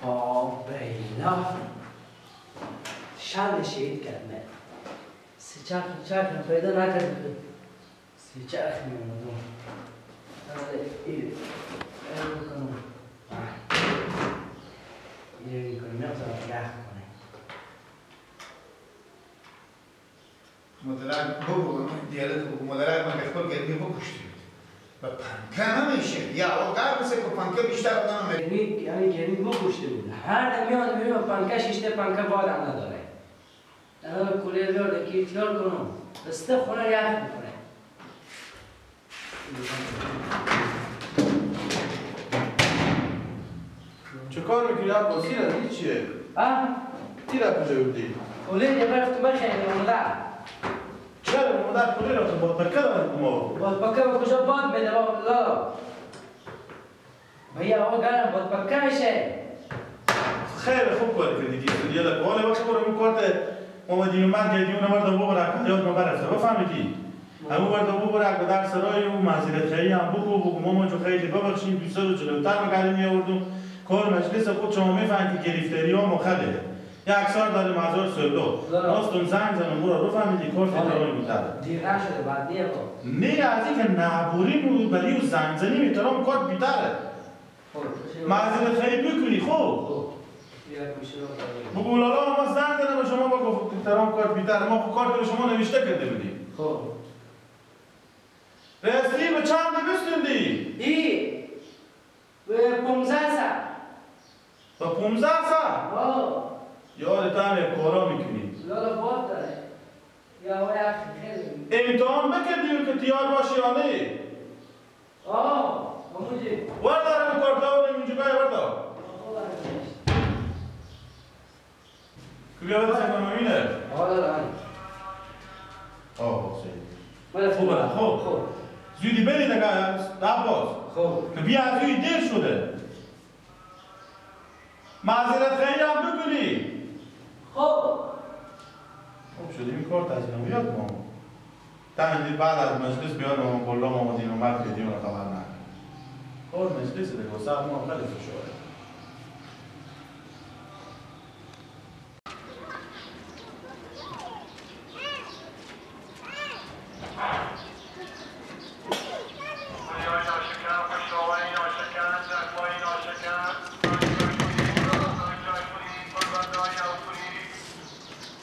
آبیلا شل شهید کرد. سه چرخ چرخ پیدا نکرد. سه چرخ میومدم. اینو میکنم می‌خوام یخ کنه. مدرک بگو دیالت بگو مدرک من خپل گرمی بکشتی و پنکه نمیشه یا آقا مثل که پنکه بیشتر آدم گرمی یعنی گرمی بکشته بود. هر دم میاد میبینم پنکه شیشته پنکه بادم نداره. الان کولر بیارده که اختیار کنم دسته خونه یخ میکنه. چه کار میکنی عباس؟ تیر چیه؟ ها؟ تیر کجا بودی؟ کولر یه رفتم بخریم مادر. چرا مادر کولر رفتم باد پکه دارم ما. باد پکه به کجا باد میده بابا؟ بیا آقا گرم باد پکه میشه. خیلی خوب کاری کردی که یالا حالا وقت برو اون کارت اومدی اومد گردی اون مرد بابا را یاد ما برفته بفهمیدی؟ همون مرد بابا را در سرای او معذرت خواهی هم بگو بگو مامان جو خیلی ببخشید دوست رو جلوتر می‌کردیم میآوردم. کار مجلس خود شما میفهمید که گرفتاری ها مخله. یک سال داریم هزار سلو راستون زنگ زنم برو رو فهمیدی کار احترامی بودره دیر نشده بعد نیه با نه از اینکه نبوری بود ولی او زنگ زنیم احترام کار بیتره. معذرت خواهی بکنی خب بگو لالا ما زنگ زدم به شما با گفت احترام کار بیتره ما کارت رو شما نوشته کرده بودیم. خب رستی به چند بستوندی؟ ای به 15 سال. با 15 سال؟ آه یاد تو هم یک کارا میکنی. لالا باد داره یا آقای خیلی امتحان بکردی که تیار باشی یا نه؟ آه همونجی وردارم کارتا و اینجا بای وردار که بیا بده سکنم اینه؟ آه لالا آه خیلی خوب خوب خوب زودی بری دیگه عباس. خوب که بیا از زودی دیر شده. معذرت خواهی هم بکنی. خب خوب شده این کار تجربه بیاد ما تا بعد از مجلس بیاد ما بالا ما دین اومد که دیون خبر نه کار مجلس دیگه سر ما خیلی فشاره.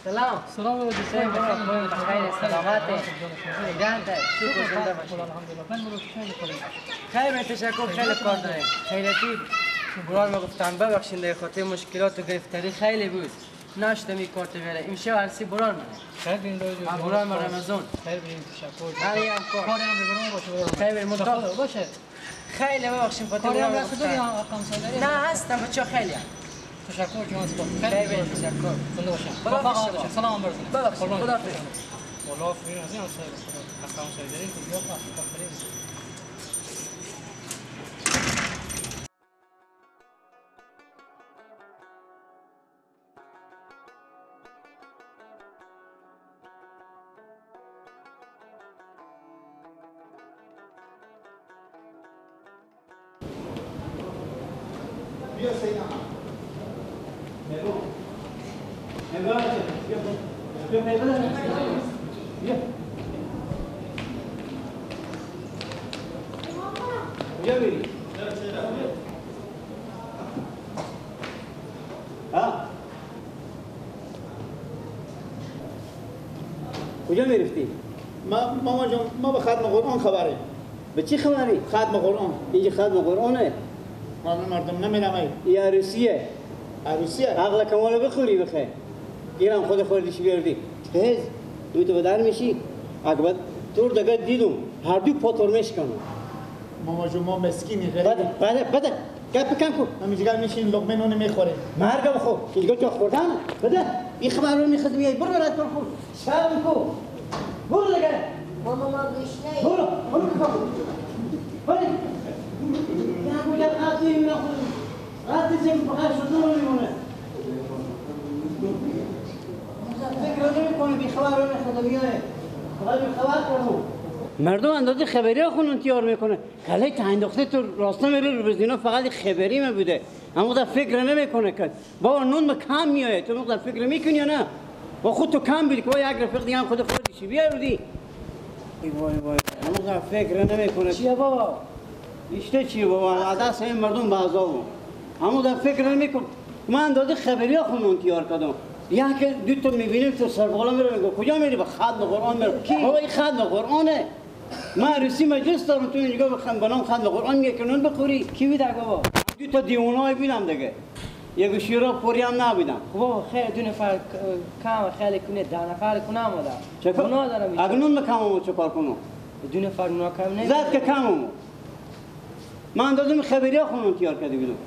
سلام سلام علیکم. بخیر سلامت جانته شکر زنده باشی. خیر تشکر خیلی کار داریم. خیرتی برار ما گفتم ببخشید در خاطر مشکلات و گرفتاری خیلی بود نشدم این کارت بیاره امشب عرسی برار منه. خیر بین برار من رمضان. خیر بین تشکر. هر هم کار کاری هم بگم باشه. خیر بین مطلق باشه. خیلی ببخشید خاطر کاری هم رسیدی نه هستم بچه خیلی هم. تشکر جان سپاس. خیلی بین تشکر. زنده باشم. خدا حافظ. سلام برسونید. ببخشید خدا حافظ. والله فین از این حقم سایداری که بیا آفرین. بیا سید احمد. بیا بری. ها کجا میرفتی؟ ما ماما جان ما به ختم قرآن خبره. به چی خبری؟ ختم قرآن. اینجا ختم قرآنه؟ ما مردم نمیرم. یه عروسیه. عروسیه؟ عقل کمال بخوری بخیر. گیرم خود خوردیش بیاردی. تز دوی تو بدر میشی. اکبر تور دگه دیدم هر دو پاتور میشکنم. ماما جون ما مسکینی غریب. بده بده بده گپ کم کن. همینجا میشین لقمه نون میخوره. مرگم خو اینجا تو خوردن بده. این خبر رو میخواد میای برو برات برو خور. شرم کو. برو دیگه. ماما ما گشنه. برو برو کن. برو. نه بوده قاطی میخوره. قاطی زم فقط شدن میمونه. فکر نمی‌کنی بی خبر رو میخواد میای. فقط بی خبر کردم. مردم اندازه خبری ها خونون تیار میکنه. کله تا انداخته تو راسته میره رو بزینا فقط خبری می بوده. اما در فکر نمیکنه که بابا نون کم میایه. تو مقدار فکر میکنی یا نه؟ با خود تو کم بیدی که با یک رفیق دیگه هم خود خودشی بیاردی. ای وای وای اما فکر نمیکنه. چیه بابا؟ ایشته چیه بابا؟ عدس این مردم به عذابم. اما در فکر نمیکنه. من اندازه خبری ها خونون تیار کردم. یک دو تا میبینیم تو سربالا میره میگه کجا میری؟ به ختم قرآن میره. بابا این ختم قرآنه. من عروسی مجلس دارم تو اینجا به نام ختم قرآن میگه که نون بخوری. کی بیده بابا؟ دو تا دیوانای بینم دیگه. یک شیرا پوری هم نبیدم. خب بابا خیلی دو نفر کم خیلی کنه 10 نفر کنه آمده. چه گناه دارم. اگه نون کم آمد چه کار کنم؟ دو نفر نون کم نمیشه. زد که کم آمد. من اندازم خبری ها خونم تیار کرده بودم.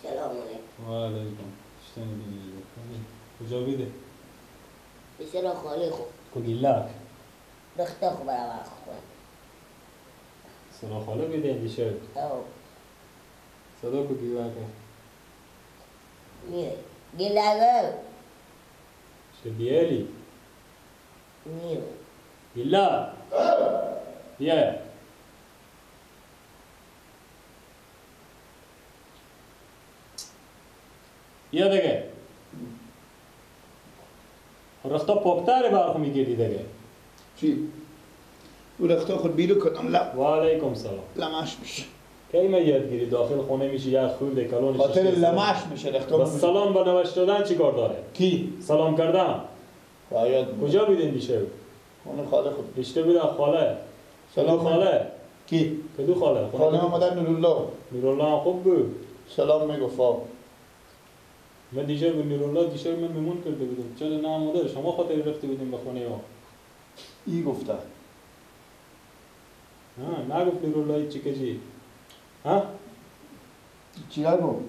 سلام علیکم. و علیکم. کجا بیده؟ بسیار خالی خوب. کگیلاک. رخته خوب برای خوب. سرا خاله بیده دیشه. او. صدا کگیلاک. میره. گیلاک. چه بیالی؟ میره. گیلاک. بیا. بیا دیگه. رختا پاکتره برخو میگیری دیگه. چی؟ او رختا خود بیرو کنم لا. و علیکم سلام. لمش میشه. کی ما یادگیری داخل خونه میشی یک خورده کلون خاطر لمش میشه رختا. با سلام با نوشت دادن چی کار داره؟ کی؟ سلام کردن. باید. کجا بودین دیشب؟ خونه خاله خود. دیشب بودن خاله. سلام خاله. کی؟ کدو خاله؟ خاله مادر نورالله. نورالله خوب بود. سلام میگفت. من دیشب به نورالله دیشب من میمون کرده بودم. چرا نه مادر شما خاطر رفته بودیم به خونه ما. ای گفته. نه نگفت نورالله چی کجی. ها؟ چی نگفت؟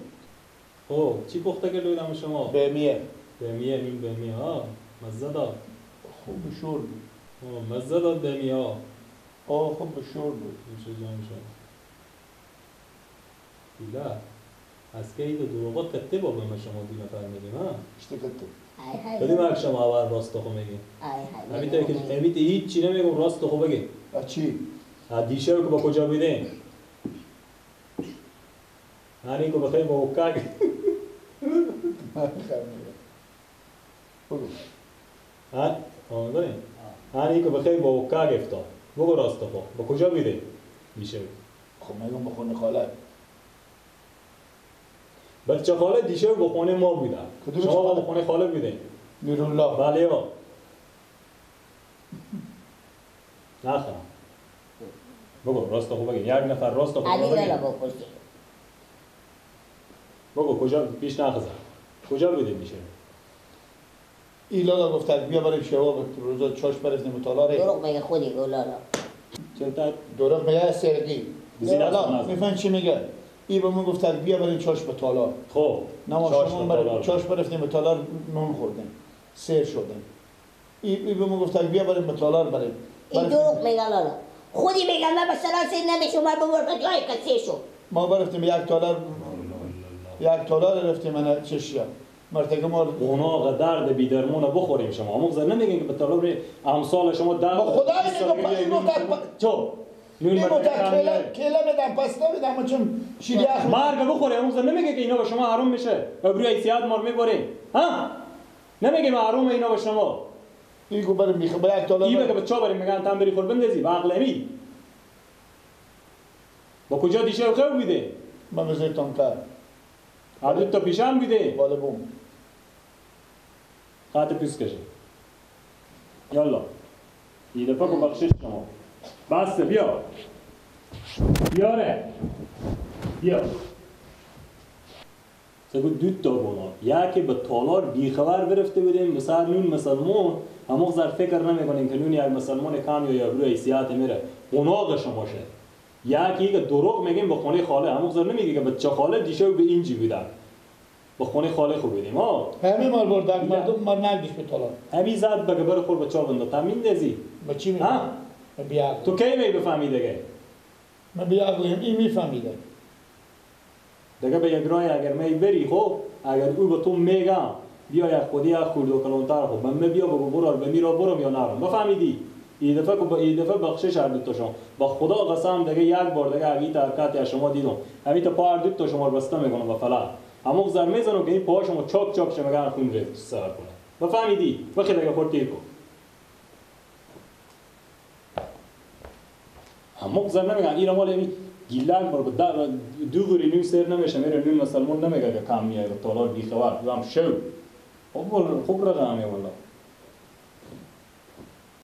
خب چی پخته کرده بودم شما؟ بمیه. بمیه نون بمیه ها مزه داد. خوب شور بود. مزه داد بمیه ها. آه خوب شور بود. میشه جان شد. دیلا از که اید دروغا کته بابا ما شما دو نفر میگیم ها؟ اشته کته. کدوم یک شما اول راست خو میگی؟ همیته که همیته هیچ چی نمیگم راست خو بگی. چی؟ دیشب که با کجا بودین؟ هنی که بخیر با اوکاک. بگو. ها؟ آمدنی؟ هنی که بخیر با اوکاک افتاد. بگو راست خو. با کجا بودین؟ دیشب. خب میگم با خونه خاله. بچه خاله دیشب با خونه ما بودن. شما با خونه خاله بودین. نورالله. بله ها. نخوام. بگو راست خو بگی. یک نفر راست خو علی بگی. لالا بپرسی. بگو کجا پیش نخزن. کجا بودین دیشب؟ ای لالا گفت بیا بریم شباب روزا چاش برفتیم مطالعه. دروغ میگه خودی گو لالا. چرا دروغ میگه سرگی. لالا میفهمی چی میگه؟ ای به من گفت بیا بریم چاش به تالار. خب نه ما چاش برفتیم به تالار نون خوردیم سیر شدیم. ای به من گفت بیا بریم به تالار بریم. این دروغ میگه لالا. خودی میگه من مثلا سیر نمیشم من ببر جای کسی شو. ما برفتیم یک تالار یک تالار رفتیم من چشیا مرتکه ما اونا درد بیدرمون بخوریم شما امو نمیگین که به تالار امثال شما درد با خدای میگم چو این کله میدم پس نمیدم چون شیر یخ مرگ بخوره اون نمیگه که اینا به شما حروم میشه و بروی ایسیاد مار میبریم ها نمیگه حروم اینا به شما ایگو بریم میخه با یک تالا ای بگه به چا بریم میگن تن بری خور بندازی به عقلمی با کجا دیشه خیر بیده من بزرگ تانکر هر تا پیشم بیده بالا بوم خط پیس کشه یالا این دفعه کو بخشش شما بسته. بیا بیاره بیا. سگو دو تا گناه، یکی به تالار بیخبر برفته بودیم به سر نون مسلمان، همون زر فکر نمیکنیم که نون یک مسلمان کم یا یابرو حیثیت میره، گناه شما شد. یکی که دروغ میگیم به خونه خاله، همون زر نمیگه که بچه خاله دیشب به اینجی بودن، به خونه خاله خوب بودیم. ها همه مال بردن مردم مال نگیش به تالار. همین زد بگه بر خور بچا بنده تامین دزی. با چی میگی؟ ها؟ بیا تو کی می بفهمی دیگه؟ من بیعقلیم این میفهمیده. دیگه به یک رای اگر می بری خب اگر او به تو میگم بیا یک خودی یک خورد و کلانتر خب من بیا بگو برو به میرا برم یا نرم. بفهمیدی؟ این دفعه که این دفعه بخشش هر دو تا شما با خدا قسم دیگه یک بار دیگه اگه این حرکت از شما دیدم همین تا پا هر دو تا شما رو بسته میکنم با فلک. همون زر میزنم که این پا شما چاک چاک شه مگر خون ریخت سر کنه. بفهمیدی؟ بخیر دیگه خود تیر کن. همون زر نمیگن این مال همین گیلک بار به دو غری نون سر نمیشه میره نون مسلمان نمیگه که کم میای به تالار بیخبر هم شو. خوب خوب رقمه والله.